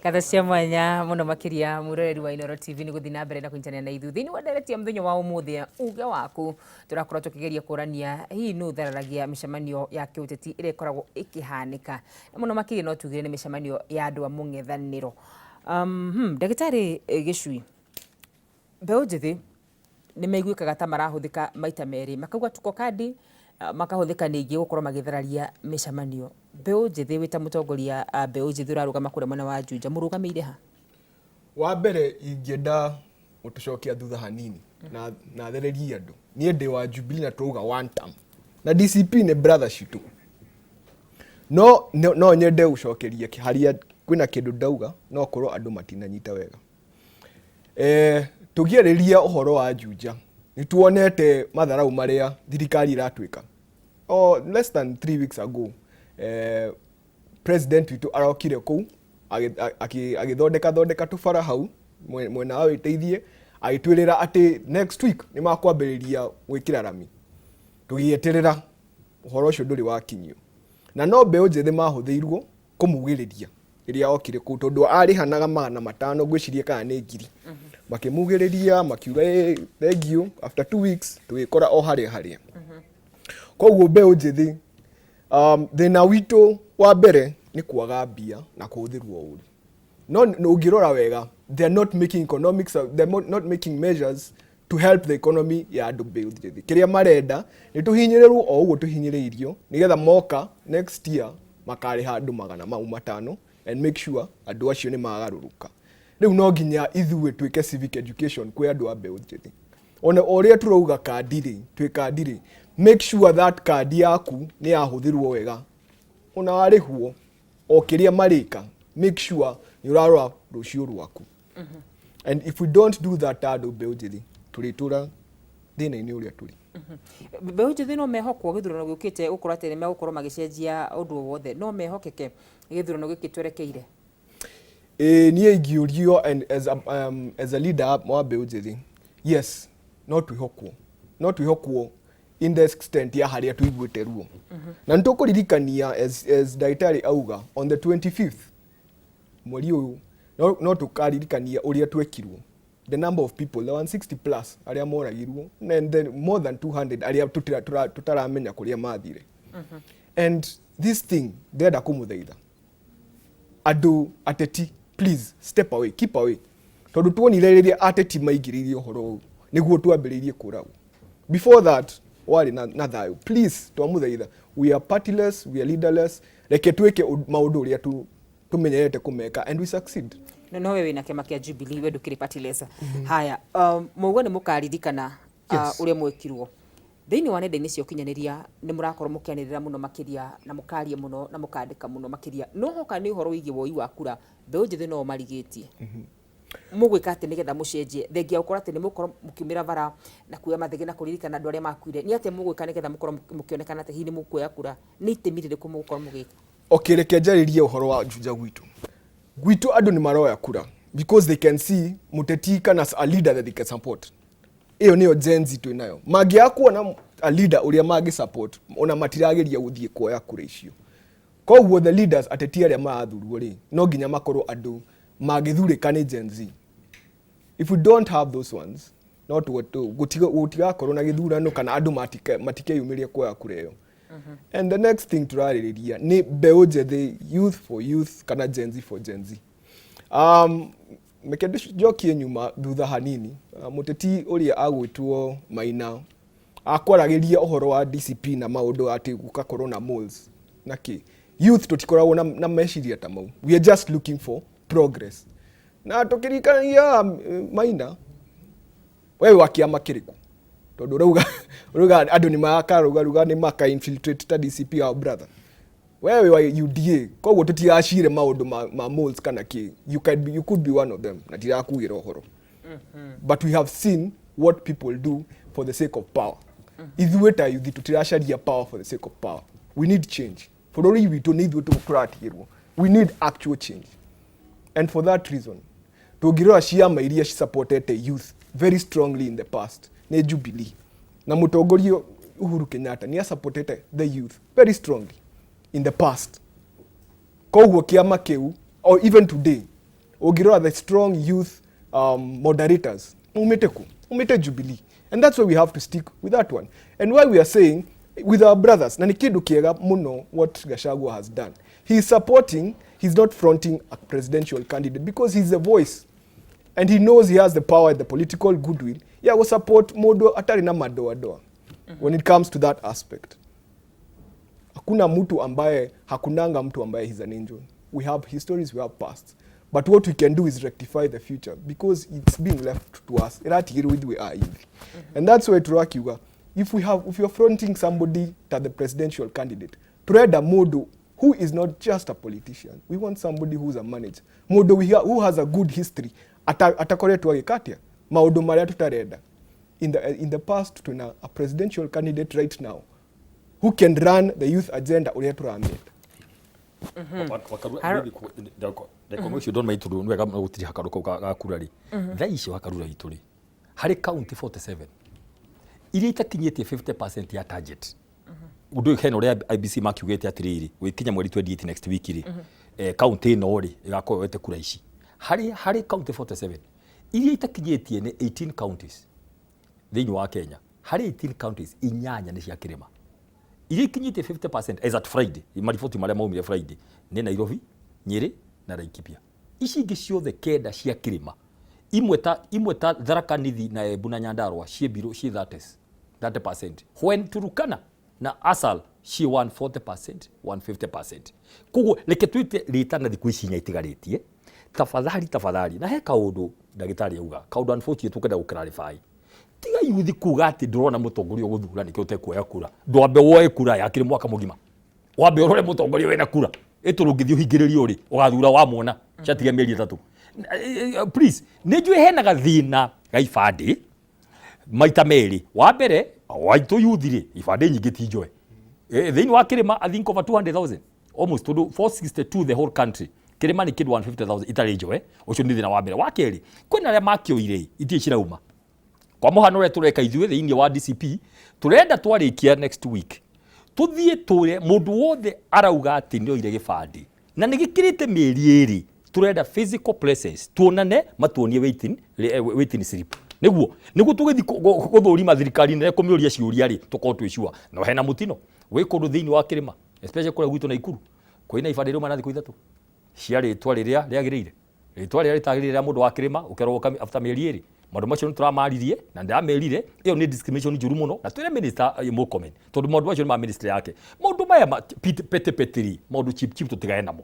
Ngatho cia mwanya muno makiria mwiroreri wa Inooro TV ni guthii na mbere na kunyitanira na ithuĩ thĩinĩ wa ndereti ya mũthenya wa ũmũthĩ ya uge waku. Tũrakorwo tũkĩgeria kũrania hihi nũ ũthararagia mĩcemanio ya kĩũteti ĩrĩa ĩkoragwo ĩkĩhanĩka, na mũno makĩria no tugire nĩ mĩcemanio ya andũ a mũng'ethanĩro. Ndagĩtarĩ Gĩcui, mbeũ njĩthĩ nĩ maiguĩkaga ta marahũthĩka maita merĩ, makauga tuko kandi, makahũthĩka ningĩ gũkorwo magĩthararia mĩcemanio. Mbeũ njĩthĩ wĩ ta mũtongoria mbeũ njĩthĩ ũrarũgama kũrĩa mwena wa Juja, mũrũgamĩire ha? Wa mbere ingĩenda gũtũcokia thutha hanini na thererie andũ. Niĩ ndĩ wa Jubilee na tũrauga one term. Na DCP nĩ brother citũ. No nyende gũcokeria harĩa kwĩna kĩndũ ndauga no korwo andũ matinanyita wega. Tũngĩarĩria ũhoro wa Juja nĩ tuonete matharau marĩa thirikari ĩratwĩka. O less than 3 weeks ago, president witũ arokire kũu agĩthondeka thondeka tũbara hau mwena wa wĩteithie, agĩtwĩrĩra atĩ next week nĩ makwambĩrĩria gwĩkĩra rami. Tũgĩeterera, ũhoro ũcio ndũrĩ wakinyio, na no mbeũ njĩthĩ mahũthĩirwo kũmugĩrĩria rĩrĩa okire kũu, tondũ arĩhanaga 500, ngwĩciria kana nĩ ngiri. Makĩmugĩrĩria makiuga, "Ĩ, thank you." After 2 weeks tũgĩkora o harĩa harĩa. Koguo mbeũ njĩthĩ, thĩna witũ wa mbere nĩ kwaga mbia na kũhũthĩrwo ũru. No ũngĩrora wega, they are not making economics, they are not making measures to help the economy ya andũ mbeũ njĩthĩ. Kĩrĩa marenda nĩ tũhinyĩrĩrwo o ũguo tũhinyĩrĩirio, nĩgetha moka next year makarĩha andũ magana mau matano and make sure andũ acio nĩ magarũrũka. Rĩu no nginya ithuĩ twĩke civic education kwĩ andũ a mbeũ njĩthĩ. Ona ũrĩa tũrauga kandi rĩ, twĩ kandi rĩ, make sure that kandi yaku nĩ yahũthĩrwo wega. Ona warĩhwo o kĩrĩa marĩka, make sure nĩ ũrarora rũciũ rwaku. And if we don't do that, ta andũ mbeũ njĩthĩ tũrĩtũra thĩna-inĩ ũrĩa tũrĩ. Mbeũ njĩthĩ no mehokwo gĩthurano gĩũkĩte gũkorwo atĩ nĩ megũkorwo magĩcenjia ũndũ o wothe? No mehokeke gĩthurano gĩkĩ twerekeire? Ĩĩ, niĩ ingĩũrio and as a leader wa mbeũ njĩthĩ, yes, no twĩhokwo. No twĩhokwo in the extent ya harĩa tũiguĩte ruo. Na nĩ tũkũririkania, as ndagĩtarĩ auga, on the 25th mweri ũyũ, no tũkaririkania ũrĩa twekirwo, the number of people, the 160 plus arĩa moragirwo, and then more than 200 arĩa tũtaramenya kũrĩa mathire. And this thing, ndĩrenda kũmũthaitha andũ ateti, please step away, keep away, tondũ tuonire rĩrĩa ateti maingĩrĩirie ũhoro ũyũ nĩguo twambĩrĩirie kũragwo. Before that warĩ na thayũ. Please, twamũthaitha, we are partyless, we are leaderless. Reke twĩke maũndũ ũrĩa tũmenyerete kũmeka and we succeed. No we wĩna kĩama kĩa Jubilee, we ndũkĩrĩ partyless. Haya, mauga nĩ mũkaririkana ũrĩa mwekirwo thĩinĩ wa nenda-inĩ cia ũkinyanĩria. Nĩ mũrakorwo mũkĩanĩrĩra mũno makĩria na mũkaria mũno na mũkandĩka mũno makĩria, no hoka nĩ ũhoro wĩgiĩ woi wa kura, mbeũ njĩthĩ no marigĩtie. Mũgwĩka atĩ nĩgetha mũcenjie, thengia gũkorwo atĩ nĩ mũgũkorwo mũkiumĩra bara na kuoya mathĩgĩ na kũririkana andũ arĩa makuire? Nĩ atĩa mũgwĩka nĩgetha mũkorwo mũkĩonekana atĩ hihi nĩ mũkuoya kura? Nĩ itemi rĩrĩkũ mũgũkorwo mũgĩka? Okay, reke njarĩrie ũhoro wa Juja gwitũ. Gwitũ andũ nĩ maroya kura because they can see mũteti kana a leader that they can support. Ĩyo nĩyo Gen Z twĩ nayo. Mangĩaga kuona a leader ũrĩa mangĩ support, ona matirageria gũthiĩ kuoya kura icio. Koguo the leaders, ateti arĩa marathurwo rĩ, no nginya makorwo andũ mangĩthurĩka nĩ Gen Z. If we don't have those ones, no gũtigakorwo na gĩthurano kana andũ matikeyumĩrie kuoya kura ĩyo. And the next thing tũrarĩrĩria nĩ mbeũ njĩthĩ, youth for youth kana Gen Z for Gen Z. Reke njokie nyuma thutha hanini. Mũteti ũrĩa agwĩtwo Maina akwaragĩria ũhoro wa DCP na maũndũ atĩ gũgakorwo na moles na kĩ. Youth tũtikoragwo na meciria ta mau. We are just looking for progress. Na tũkĩririkania Maina, wewe wa kĩama kĩrĩkũ? Tondũ ũrauga andũ nĩ makarũgaruga, nĩ maka infiltrate ta DCP, our brother, wewe wa UDA. Koguo tũtigacire maũndũ ma moles kana kĩ. You could be one of them, na ndirakugĩra ũhoro, but we have seen what people do for the sake of power. Ithuĩ ta youth tũtiracaria power for the sake of power. We need change. Bũrũri witũ nĩ ithuĩ tũratigĩrwo. We need actual change, and for that reason tũngĩrora ciama iria cisupportete youth very strongly in the past nĩ Jubilee, na mũtongoria Uhuru Kenyatta nĩ asupportete the youth very strongly in the past. Koguo kĩama kĩu, or even today, Ũngĩrora the strong youth moderators maumĩte ku? Maumĩte Jubilee. And that's why we have to stick with that one, and why we are saying with our brothers, na nĩ kĩndũ kĩega mũno what Gachagua has done. He is supporting, he's not fronting a presidential candidate because he's a voice and he knows he has the power and the political goodwill ya gũ support mũndũ atarĩ na madoadoa. When it comes to that aspect, hakuna mtu ambaye, hakunanga mtu ambaye he's an angel. We have histories, we have pasts, but what we can do is rectify the future because it's being left to us, ĩratigĩrwo ithuĩ a youth. And that's why tũrakiuga if you're fronting somebody ta the presidential candidate, turenda mũndũ who is not just a politician. We want somebody who's a manager, mũndũ who has a good history, atakoretwo agĩkatia maũndũ marĩa tũtarenda in the past. Tuna a presidential candidate right now who can run the youth agenda ũrĩa tũramĩenda. Ũcio ndona maitũ nĩ wega gũtiriha kaũndũ kau ga kura rĩ. Thaa icio Wakarura itũ rĩ, harĩ county 47 iria itakinyĩtie 50% ya target. Ũndũ ũyũ hena ũrĩa IEBC makiugĩte atĩrĩrĩ, gwĩkinya mweri 28, next week rĩ, county ĩno rĩ ĩgakorwo yoete kura ici. Harĩ county 47 iria itakinyĩtie nĩ 18 counties thĩinĩ wa Kenya. Harĩ 18 counties, inyanya nĩ cia kĩrĩma. Iria ikinyĩtie 50% as at Friday, mariboti marĩa maumire Friday, nĩ Nairobi, Nyĩrĩ na Laikipia. Ici ingĩ ciothe kenda cia kĩrĩma, imwe ta Tharaka Nithi na Embu na Nyandarua, ciĩ below, ciĩ 30 30%, when Turkana na Asal ciĩ 140%, 150%. Koguo reke twĩte rĩta na thikũ ici inya itigarĩtie, tafadhali, tafadhali. Na he kaũndũ ndagĩtarĩ auga, kaũndũ unfortunately tũkenda gũ clarify. Tiga yuthi kuga atĩ ndũrona mũtongoria ũgũthura nĩkĩo ũtekuoya kura. Ndwambe woe kura yakĩrĩ mwaka mũgima, wambe ũrore mũtongoria wĩna kura ĩtũrũngĩthiĩ ũhingĩrĩrio rĩ, ũgathura wamwona ciatiga mĩeri 3. Please, nĩ njũĩ hena gathĩna ga ibandĩ maita merĩ. Wa mbere, waitũ yuthi rĩ, ibandĩ nyingĩ ti njoe. Thĩinĩ wa kĩrĩma, I think over 200,000 almost, tondũ 462 the whole country, kĩrĩma nĩ kĩndũ 150,000 itarĩ njoe. Ũcio nĩ thĩna wa mbere. Wa kerĩ, kwĩna arĩa makĩoire itirĩ cirauma. Kwa mũhano, ũrĩa tũreka ithuĩ thĩinĩ wa DCP, tũrenda twarĩkia next week tũthiĩ tũre mũndũ wothe arauga atĩ nĩ oire gĩbandĩ na nĩ gĩkĩrĩte mĩeri 2, tũrenda physical presence, tuonane, matuonie waiting slip, nĩguo tũgĩthiĩ gũthũrima thirikari nene kũmĩũria ciũria rĩ, tũkorwo twĩ sure. No hena mũtino wĩ kũndũ thĩinĩ wa kĩrĩma, especially kũrĩa gwitũ Naikuru, kwĩna ibandĩ rĩuma na thikũ 3 cia rĩtwa rĩrĩa rĩagĩrĩire, rĩtwa rĩrĩa rĩtagĩrĩire rĩa mũndũ wa kĩrĩma ũkerwo after mĩeri 2. Maũndũ macio nĩ tũramaririe na ndĩramerire ĩyo nĩ discrimination njũru mũno, na twĩre minister Murkomen, tondũ maũndũ macio nĩ ma ministry yake. Maũndũ maya petty petty, maũndũ cheap cheap, tũtigane namo.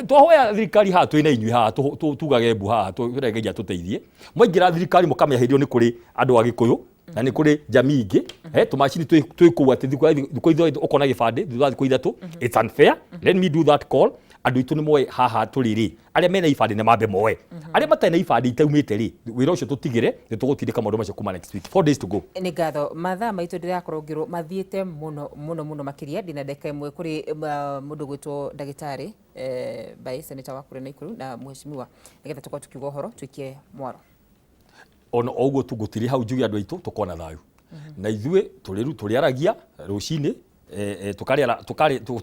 Twahoya thirikari haha, twĩna inyuĩ haha, tugage mbu haha, tũregeria tũteithie. Mwaingĩra thirikari mũkamenya hĩndĩ ĩyo nĩ kũrĩ andũ a Gĩkũyũ na nĩ kũrĩ jamii ingĩ. Tũmacini twĩ kũu atĩ thikũ 3 ũkona gĩbandĩ thutha wa thikũ 3. It's unfair. Let me do that call. Andũ aitũ nĩ moe haha tũrĩ rĩ, arĩa mena ibandĩ nĩ mambe moe. Arĩa matarĩ na ibandĩ itaumĩte rĩ, wĩra ũcio tũtigĩre nĩ tũgũtindĩka maũndũ macio kuma next week. 4 days to go. Nĩ ngatho. Mathaa maitũ ndĩrakorwo ngĩrwo mathiĩte mũno mũno mũno makĩria. Ndĩna ndagĩka 1 kũrĩ mũndũ gwĩtwo ndagĩtarĩ by senator wa kũrĩa Naikuru na mheshimiwa, nĩgetha tũkorwo tukiuga ũhoro tuikie mwaro. Ona o ũguo tu ngũtirĩ hau, njuge andũ aitũ tũkona thayũ na ithuĩ tũrĩ tũrĩaragia rũcinĩ,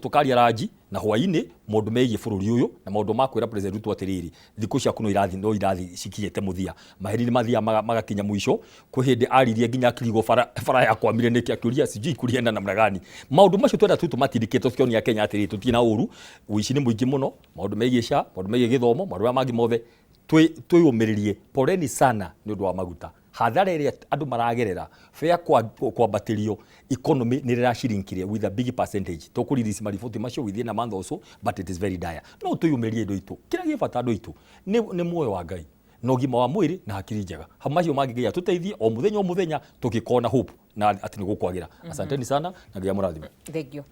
tũkaria ranji na hwainĩ maũndũ megiĩ bũrũri ũyũ na maũndũ ma kwĩra President Ruto atĩrĩrĩ, thikũ ciaku no irathi cikinyĩte mũthia. Maheri nĩ mathiaga magakinya mũico. Kwĩ hĩndĩ aririe nginya akirigwo bara yakwamire nĩkĩ, akĩũria sijui kulienda namna gani. Maũndũ macio twenda tu tũmatindĩke, tũkĩonia Kenya atĩrĩrĩ, tũtirĩ na ũru. Ũici nĩ mũingĩ mũno, maũndũ megiĩ SHA, maũndũ megiĩ gĩthomo, maũndũ marĩa mangĩ mothe, twĩyũmĩrĩrie. Poleni sana nĩ ũndũ wa maguta, hathara ĩrĩa andũ maragerera, fare kwambatĩrio, economy nĩ rĩracirinkire with a big percentage. Tũkũrelease mariboti macio within a month or so, but it is very dire. No twĩyũmĩrĩrie andũ aitũ. Kĩrĩa gĩ bata, andũ aitũ, nĩ muoyo wa Ngai na ũgima wa mwĩrĩ na hakiri njega. Hamwe macio mangĩ, Ngai atũteithie o mũthenya o mũthenya, tũgĩkorwo na hope na atĩ nĩ gũkwagĩra. Asanteni sana na Ngai amũrathime. Thank you.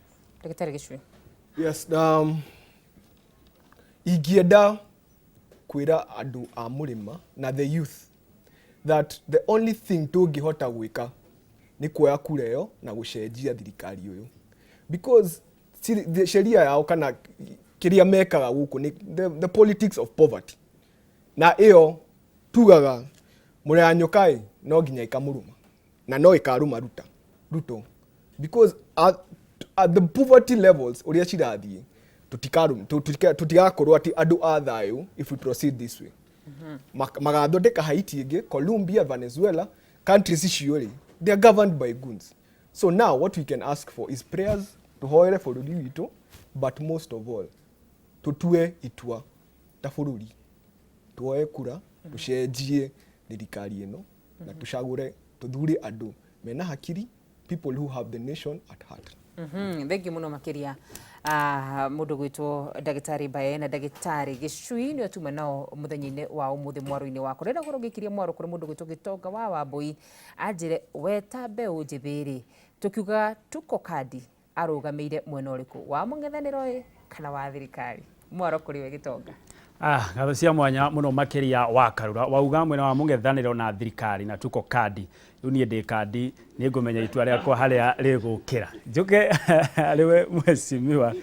Ndagĩtarĩ Gĩcui. Yes, ingĩenda kwĩra andũ a mũrĩma na the youth that the only thing tũngĩhota gwĩka nĩ kuoya kura ĩyo na gũcenjia thirikari ũyũ, because the sheria yao kana kĩrĩa mekaga gũkũ nĩ the politics of poverty, na ĩyo tugaga mũrĩa nyoka ĩ no nginya ĩkamũrũma na no ĩkarũma Ruto, because at the poverty levels ũrĩa cirathiĩ, Tutigakorwo ati andu a thayu if we proceed this way. Magathondeka Haiti ĩngĩ, Colombia, Venezuela, countries icio rĩ, they are governed by goons. So now what we can ask for is prayers, tuhoere bũrũri witũ, but most of all tutue itua ta bũrũri, tuoe kura, tucenjie thirikari ĩno na tucagũre, tuthure andũ mena hakiri, people who have the nation at heart. Thengiũ mũno makĩria, mũndũ gwĩtwo ndagĩtarĩ Mbae na ndagĩtarĩ Gĩcui nĩo tuma nao mũthenya-inĩ wa ũmũthĩ mwaro-inĩ wakwa. Ndĩrenda gũkorwo ngĩkiria mwaro kũrĩ mũndũ gwĩtwo Gĩtonga wa Wambũi, anjĩre we ta mbeũ njĩthĩ rĩ, tũkiuga tuko kadi arũgamĩire mwena ũrĩkũ, wa mũng'ethanĩro ĩ kana wa thirikari? Mwaro kũrĩ we, Gĩtonga. Ah, ngatho cia mwanya muno makiria wa Karura. Wauga mwena wa mũng'ethanĩro na thirikari na tuko kadi. Rĩu niĩ ndĩ kandi, nĩ ngũmenya itua rĩakwa harĩa rĩgũkĩra. Njuke rĩwe mheshimiwa,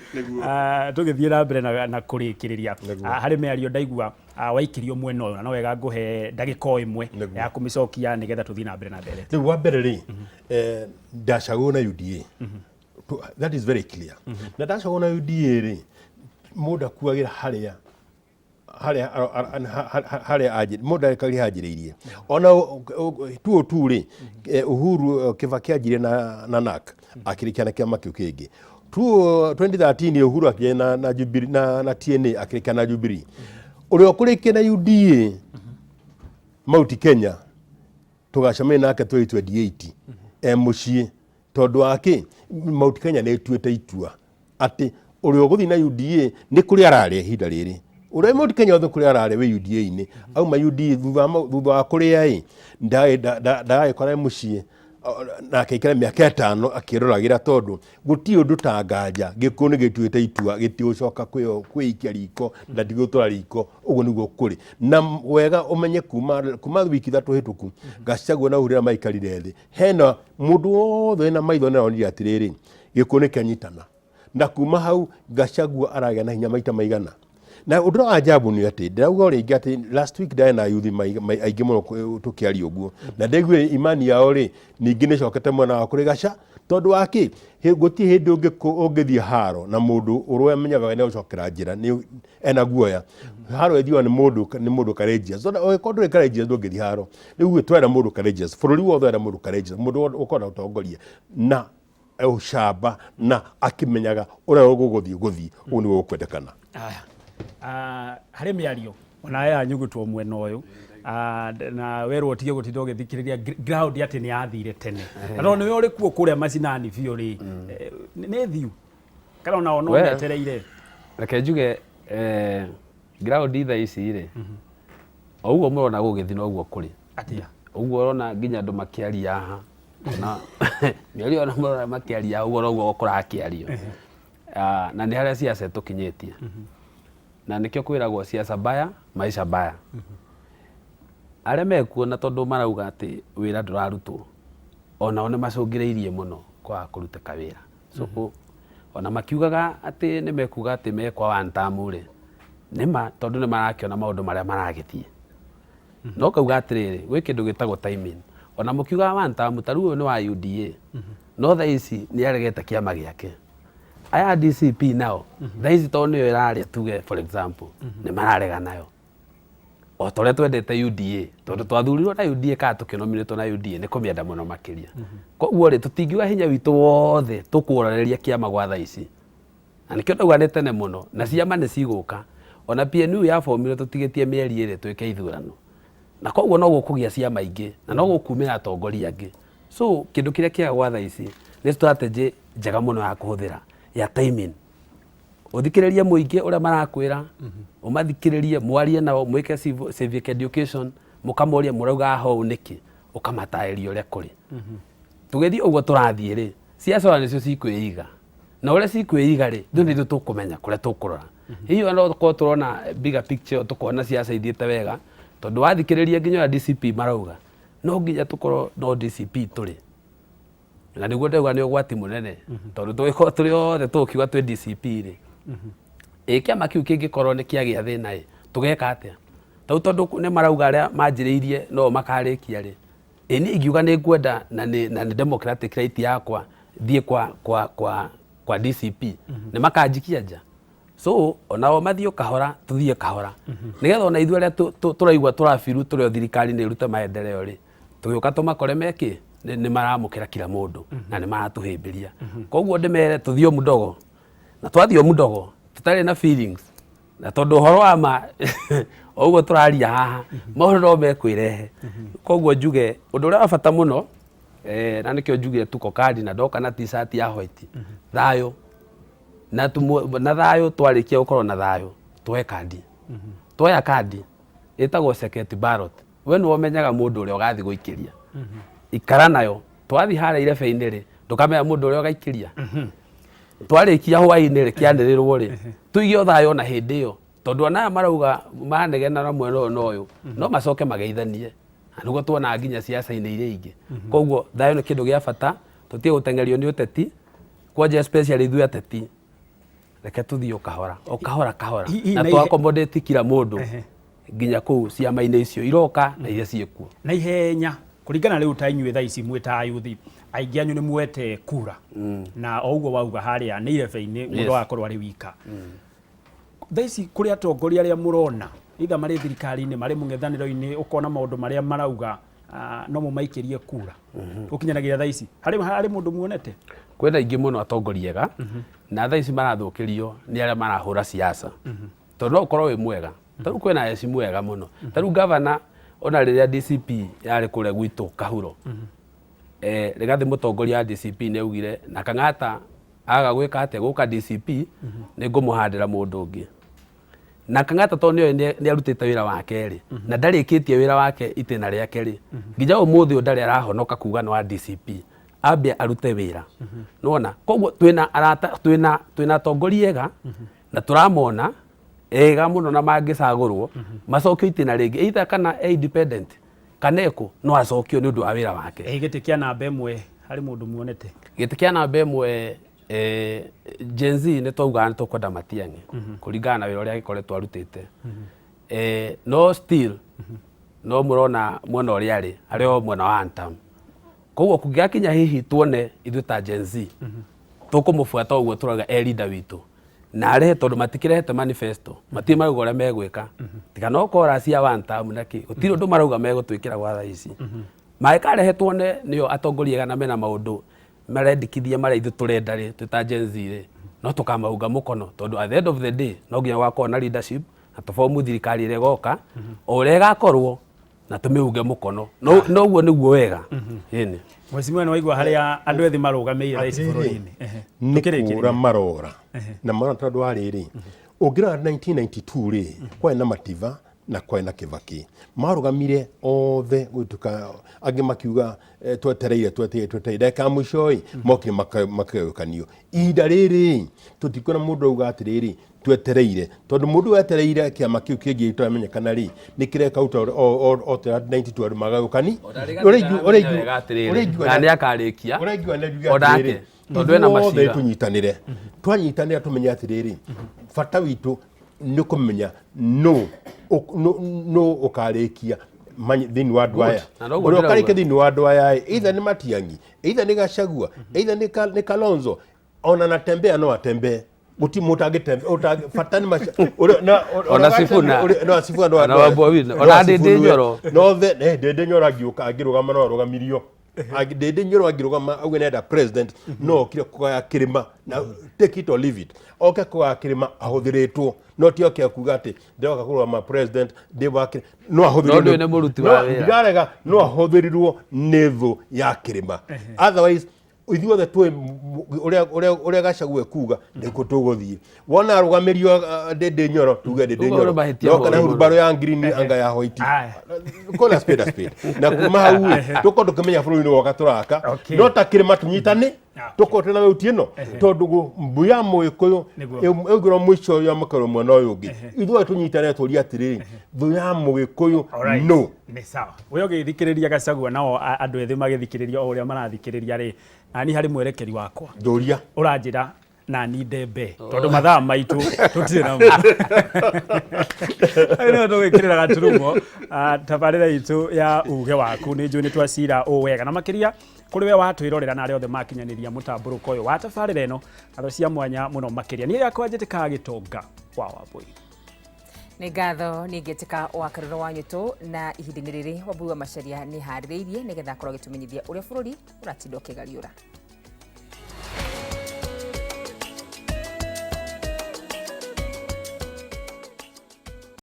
tũgĩthiĩ na mbere na kũrĩkĩrĩria. Harĩ mĩario ndaigua, waikĩrio mwena ũyũ, na no wega ngũhe ndagĩka o ĩmwe ya kũmĩcokia nĩgetha tũthiĩ na mbere na ndereti. Rĩu wa mbere rĩ, ndacagũrwo na UDA. That is very clear. Na ndacagũrwo na UDA rĩ, mũndũ akuagĩra harĩa mũndũ arekagia hanjĩrĩirie ona tuo tu rĩ, Uhuru Kibaki anjirie na NARC, akĩrĩkia na kĩama kĩu kĩngĩ. 2013 Uhuru akĩanjia na Jubilee, na TNA, akĩrĩkia na Jubilee. Ũrĩa ũkũrĩkia na UDA Mount Kenya tũgacemania nake 2028 e mũciĩ, tondũ wa kĩ? Mount Kenya nĩ ĩtuĩte itua atĩ ũrĩa ũgũthiĩ na UDA nĩ kũrĩa ararĩa ihinda rĩrĩ, ũrĩa Mount Kenya othe kũrĩa ararĩa wĩ UDA-inĩ, auma UDA thutha wa kũrĩa ĩ ndagagĩkora e mũciĩ na akaikara mĩaka 5 akĩroragĩra, tondũ gũtirĩ ũndũ ta nganja. Gĩkũyũ nĩ gĩtuĩte itua gĩtigũcoka kwĩikia riko na ndigũtwara riko. Ũguo nĩguo kũrĩ na wega ũmenye kuma wiki 3 hĩtũku Gachagua na Uhuru rĩrĩa maikarire thĩ, hena mũndũ wothe wĩna maitho nĩ aronire atĩrĩrĩ, gĩkũyũ nĩ kĩanyitana, na kuma hau Gachagua aragĩa na hinya maita maigana. Na ũndũ ũrĩa wa ajabu nĩ atĩ ndĩrauga o rĩngĩ atĩ last week ndarĩ na yuthi aingĩ mũno tũkĩaria ũguo, na ndaiguire imani yao rĩ, ningĩ nĩ ĩcokete mwena wa kũrĩ Gaca, tondũ wa kĩ? Gũtirĩ hĩndĩ ũngĩthiĩ haro na mũndũ ũrĩa ũmenyaga nĩ egũcokera njĩra nĩ ena guoya. Haro ĩthiaga nĩ mũndũ courageous. So ũngĩkorwo ndũrĩ courageous, ndũngĩthiĩ haro. Rĩu twenda mũndũ courageous, bũrũri wothe wenda mũndũ courageous, mũndũ ũkona ũtongoria na ũcamba na akĩmenyaga ũrĩa gũgũthiĩ gũthiĩ ũguo nĩguo gũkwendekana. Aya. Harĩ mĩario ona aya nyugutwo mwena ũyũ, na werwo ũtige gũtinda ũgĩthikĩrĩria ground atĩ nĩ yathire tene, na tondũ nĩwe ũrĩ kuo kũrĩa macinani biũ rĩ, nĩ thiu kana onao no Well, metereire? Reke njuge, ground thaa ici rĩ, o ũguo mũrona gũgĩthiĩ noguo kũrĩ. Atia? Ũguo ũrona nginya andũ makĩaria haha, ona mĩario ona mũrona makĩaria, ũguo noguo kũrakĩario. Na nĩ harĩa siasa ĩtũkinyĩtie, na nĩkĩo kwĩragwo siasa mbaya maisha mbaya. Arĩa mekuo na tondũ marauga atĩ wĩra ndũrarutwo, onao nĩ macũngĩrĩirie mũno kwaga kũrutĩka wĩra. So ona makiugaga atĩ nĩ mekuga atĩ mekwa one term rĩ, nĩma tondũ nĩ marakĩona maũndũ marĩa maragĩthiĩ, no kauga atĩrĩrĩ, gwĩ kĩndũ gĩtagwo timing. Ona mũkiugaga one term, ta rĩu ũyũ nĩ wa UDA, no thaa ici nĩ aregete kĩama gĩake. Aya DCP nao thaa ici tondũ nĩyo ĩrarĩa, tuge for example, nĩ mararega nayo o ta ũrĩa twendete UDA, tondũ twathurirwo na UDA kana tũkĩnominĩtwo na UDA nĩ kũmĩenda mũno makĩria. Koguo rĩ, tũtingiuga hinya witũ wothe tũkũroreria kĩama gwa thaa ici, na nĩkĩo ndauga nĩ tene mũno na ciama nĩ cigũka. Ona PNU yabomirwo tũtigĩtie mĩeri 2 twĩke ithurano, na koguo no gũkũgĩa ciama ingĩ na no gũkumĩra atongoria angĩ. So kĩndũ kĩrĩa kĩega gwa thaa ici nĩ strategy njega mũno ya kũhũthĩra ya timing. Ũthikĩrĩrie mũingĩ ũrĩa marakwĩra, ũmathikĩrĩrie, mwarie nao, mwĩke civic education, mũkamoria mũrauga haha ũũ nĩkĩ, ũkamatarĩria ũrĩa kũrĩ. Tũgĩthiĩ ũguo tũrathiĩ rĩ, ciaca ona nĩcio cikwĩiga, na ũrĩa cikwĩiga rĩ, ithuĩ nĩ ithuĩ tũkũmenya kũrĩa tũkũrora. Hihi ona okorwo tũrona bigger picture, tũkona ciaca ithiĩte wega, tondũ wathikĩrĩria nginya ũrĩa DCP marauga, no nginya tũkorwo no DCP tũrĩ, na nĩguo ndauga nĩ ũgwati mũnene, tondũ tũgĩkorwo tũrĩ othe tũkiuga twĩ DCP rĩ, ĩ kĩama kĩu kĩngĩkorwo nĩ kĩagĩa thĩna ĩ, tũgeka atĩa? Tau tondũ nĩ marauga arĩa manjĩrĩirie no makarĩkia rĩ, ĩ niĩ ingiuga nĩ ngwenda na nĩ democratic right yakwa thiĩ kwa DCP, nĩ makanjikia nja. So onao mathiĩ o kahora, tũthiĩ kahora, nĩgetha ona ithuĩ arĩa tũraigua tũrabiru tũrĩ o thirikari nĩ ĩrute maendeleo rĩ, tũgĩũka tũmakore mekĩ nĩ maramũkĩra kila mũndũ na nĩ maratũhĩmbĩria. Koguo ndĩmere tũthiĩ o mudogo, na twathiĩ o mudogo tũtarĩ na feelings, na tondũ ũhoro wa ma o ũguo tũraria haha, maũndũ no mekwĩrehe. Koguo njuge ũndũ ũrĩa wa bata mũno, na nĩkĩo njugire tuko kadi na ndoka na t-shirt ya white, thayũ na na thayũ. Twarĩkia gũkorwo na thayũ, tuoe kandi. Tuoya kandi ĩtagwo secret ballot, we nĩwe ũmenyaga mũndũ ũrĩa ũgathiĩ gũikĩria. Ikara nayo, twathiĩ harĩa irebe-inĩ rĩ, ndũkamenya mũndũ ũrĩa ũgaikĩria. Twarĩkia hwaĩ-inĩ rĩ, kĩanĩrĩrwo rĩ, tũige o thayũ ona hĩndĩ ĩyo, tondũ ona aya marauga manegena na mwena ũyũ na ũyũ, no macoke mageithanie, na nĩguo tuonaga nginya ciaca-inĩ iria ingĩ. Koguo thayũ nĩ kĩndũ gĩa bata. Tũtige gũteng'erio nĩ ũteti kwanja, especially ithuĩ ateti. Reke tũthiĩ o kahora o kahora kahora na tũ accommodate kila mũndũ nginya kũu ciama-inĩ icio iroka na iria ciĩkuo. Na ihenya kũringana rĩu ta inyuĩ thaa ici mwĩ ta ayuthi, aingĩ anyu nĩ muete kura, na o ũguo wauga harĩa nĩ irebe-inĩ mũndũ agakorwo arĩ wika. Thaa ici kũrĩ atongoria arĩa mũrona either marĩ thirikari-inĩ, marĩ mũng'ethanĩro-inĩ, ũkona maũndũ marĩa marauga, no mũmaikĩrie kura gũkinyanagĩria thaa ici, harĩ mũndũ muonete? Kwĩna aingĩ mũno atongoria ega, na thaa ici marathũkĩrio nĩ arĩa marahũra siasa, tondũ no ũkorwo wĩ mwega. Ta rĩu kwĩna eci mwega mũno, ta rĩu gavana, ona rĩrĩa DCP yarĩ kũrĩa gwitũ Kahuro, Rigathĩ mũtongoria wa DCP nĩ augire na Kang'ata aga gwĩka atĩa gũka DCP, nĩ ngũmũhandĩra mũndũ ũngĩ. Na Kang'ata tondũ nĩoĩ nĩ arutĩte wĩra wake rĩ, na ndarĩkĩtie wĩra wake itĩna rĩake rĩ, nginya ũmũthĩ ũyũ ndarĩ arahonoka kuga nĩ wa DCP, ambe arute wĩra. Nĩwona? Koguo twĩna arata, twĩna atongoria ega na tũramona ega mũno, na mangĩcagũrwo macokio itĩna rĩngĩ, either kana e independent kana ekũ, no acokio nĩ ũndũ wa wĩra wake. Gĩtĩ kĩa namba 1, harĩ mũndũ muonete? Gĩtĩ kĩa namba 1, Gen Z nĩ twaugaga nĩ tũkwenda Matiang'i kũringana na wĩra ũrĩa agĩkoretwo arutĩte, no still no mũrona mwena ũrĩa arĩ o mwena wa Antam. Koguo kũngĩgakinya hihi tuone ithuĩ ta Gen Z tũkũmũbuata ũguo tũrauga e leader witũ na arehe, tondũ matikĩrehete manifesto, matirĩ marauga ũrĩa megwĩka, tiga no kora cia one term na kĩ, gũtirĩ ũndũ marauga megũtwĩkĩra gwa thaa ici. Mangĩkarehe tuone nĩo atongoria ega na mena maũndũ marendekithia marĩa ithuĩ tũrenda rĩ, twĩ ta Gen Z rĩ, no tũkamaunga mũkono, tondũ at the end of the day no nginya gũgakorwo na leadership na tũbomu thirikari ĩrĩa ĩgoka o ũrĩa ĩgakorwo na tũmĩunge mũkono. No ũguo nĩguo wega, ĩni. Mheshimiwa, nĩ waigua harĩa andũ ethĩ marũgamĩire thaa ici Atĩrĩrĩ, bũrũri-inĩ? Nĩ Tũkĩrĩkĩrĩria. kũra marora na marora, tondũ wa rĩrĩ, ũngĩrora 1992 rĩ, kwarĩ na Mativa na kwarĩ na Kĩbakĩ, marũgamire othe gũtuĩka angĩ makiuga, twetereire, twetereire, twetereire, ndagĩka ya mũico ĩ mokire makagayũkanio. Ihinda rĩrĩ tũtikuona mũndũ auga atĩrĩrĩ, twetereire, tondũ mũndũ wetereire kĩama kĩu kĩngĩ gĩtaramenyekana rĩ, nĩ kĩreka o ta 92 andũ magayũkani. Wega atĩrĩrĩ, na nĩ akarĩkia Ũraigua nĩ njuge onake, atĩrĩrĩ, tondũ ena ithuothe macira. Tũnyitanĩre, twanyitanĩra tũmenye atĩrĩrĩ, bata witũ nĩ kũmenya nũ ũkarĩkia thĩinĩ wa andũ aya. Na noguo Ũrĩa ndĩrauga. ũkarĩkia thĩinĩ wa andũ aya ĩ, either nĩ Matiang'i, either nĩ Gachagua, either nĩ Kalonzo, ona natembea no atembee, guti mũndũ angĩtembea bata nĩ Ona Sifuna. No Sifuna no Ona Babu Owino. Ona Ndindi Nyoro. No the Ndindi Nyoro angĩũka angĩrũgama no arũgamirio. Ndindi Nyoro angĩrũgama auge nĩenda president, no okire kũgaya kĩrĩma na take it or leave it, oke kũgaya kĩrĩma ahũthĩrĩtwo, no ti oke kuga atĩ ndĩroka kũrũgama president ndĩ wa kĩrĩma, no ahũthĩrirwo. No ndũĩ nĩ mũruti wa wĩra. Ndirarega, no ahũthĩrirwo nĩ thũ ya kĩrĩma. Otherwise ithuothe twĩ ũrĩa Gachagua ekuga nĩkuo tũgũthiĩ. Wona arũgamĩrio Ndindi Nyoro, tuge Ndindi Ũguo Nyoro nĩ mahĩtia no kana moru mũno. hurubaro ya green anga ya white. Aya. Call a spade a spade, na kuma hau ĩ, tũkorwo tũkĩmenya bũrũri nĩ woka tũraka. No ta kĩrĩma tũnyitane, tũkorwo twĩna weuti ĩno, tondũ mbu ya mũgĩkũyũ Nĩguo. ĩngĩrwo mũico ya mũkerwo mwena ũyũ ũngĩ. Ithuothe tũnyitane tũrie atĩrĩrĩ, thũ ya mũgĩkũyũ Alright. no Nĩ sawa. We ũgĩthikĩrĩria Gachagua, nao andũ ethĩ magĩthikĩrĩria o ũrĩa marathikĩrĩria rĩ, nani harĩ mwerekeri wakwa Njũria. Ũranjĩra nani ndembe, tondũ mathaa maitũ tũtirĩ namo. Nĩyo tũgwĩkĩrĩra gaturumo tabarĩra itũ ya uge waku. Nĩ njũĩ nĩ twacira ũ wega na makĩria. Kũrĩ we watwĩrorera na arĩa othe makinyanĩria mũtambũrũko ũyũ wa tabarĩra ĩno, ngatho cia mwanya mũno makĩria. Niĩ gakwa njĩtĩkaga Gĩtonga wa Wambũi. Nĩ ngatho nĩ ngĩtĩka wa Karũra wa Nyũtũ, na ihinda-inĩ rĩrĩ Wambui wa Macharia nĩ harĩrĩirie nĩgetha akorwo agĩtũmenyithia ũrĩa bũrũri ũratinda ũkĩgariũra.